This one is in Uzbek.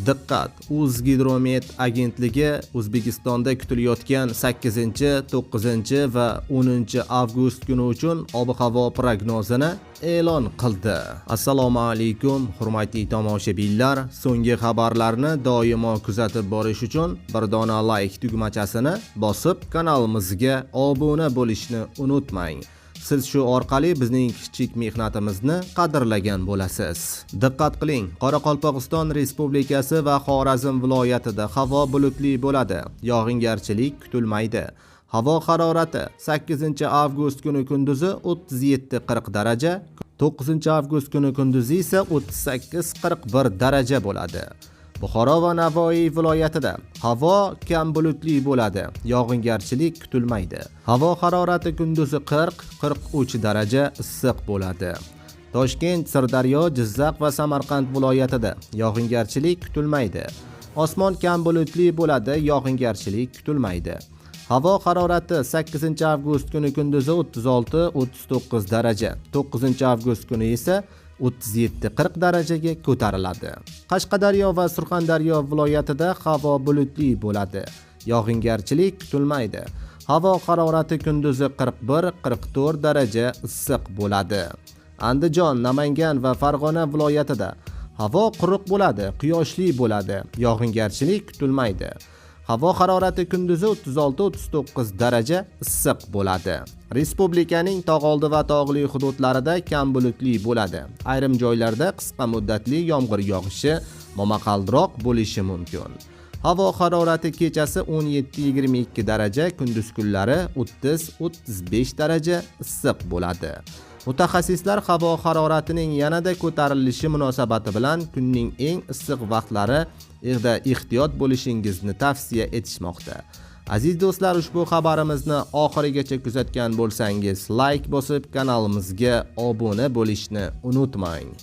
Diqqat! O'zgidromet agentligi O'zbekistonda kutilayotgan 8, 9 va 10 avgust kuni uchun ob-havo prognozini e'lon qildi. Assalomu alaykum, hurmatli tomoshabinlar. So'nggi xabarlarni doimo kuzatib borish uchun bir dona like tugmachasini bosib, kanalimizga obuna bo'lishni unutmang. Siz shu orqali bizning kichik mehnatimizni qadrlagan bo'lasiz. Diqqat qiling, Qoraqalpog'iston Respublikasi va Xorazm viloyatida havo bulutli bo'ladi. Yog'ingarchilik kutilmaydi. Havo harorati 8 avgust kuni kunduzi 37-40 daraja, 9 avgust kuni kunduzi esa 38-41 daraja bo'ladi. Buxoro va Navoiy viloyatida havo kam bulutli bo'ladi, yog'ingarchilik kutilmaydi. Havo harorati kunduzi 40-43 daraja issiq bo'ladi. Toshkent, Sirdaryo, Jizzax va Samarqand viloyatida yog'ingarchilik kutilmaydi. Osmon kam bulutli bo'ladi, yog'ingarchilik kutilmaydi. Havo harorati 8 avgust kuni kunduzi 36-39 daraja, 9 avgust kuni esa 37-40 darajaga ko'tariladi. Qashqadaryo va Surxondaryo viloyatida havo bulutli bo'ladi. Yog'ingarchilik kutilmaydi. Havo harorati kunduzi 41-44 daraja issiq bo'ladi. Andijon, Namangan va Farg'ona viloyatida havo quruq bo'ladi, quyoshli bo'ladi. Yog'ingarchilik kutilmaydi. Havo harorati kunduzi 36-39 daraja issiq bo'ladi. Respublikaning tog'oldi va tog'li hududlarida kam bulutli bo'ladi. Ayrim joylarda qisqa muddatli yomg'ir yog'ishi, momaqaldiroq bo'lishi mumkin. Havo harorati kechasi 17-22 daraja, kunduz kunlari 30-35 daraja issiq bo'ladi. Mutaxassislar havo haroratining yanada ko'tarilishi munosabati bilan kunning eng issiq vaqtlari ehtiyot bo'lishingizni tavsiya etishmoqda. Aziz do'stlar, ushbu xabarimizni oxirigacha kuzatgan bo'lsangiz, like bosib kanalimizga obuna bo'lishni unutmang.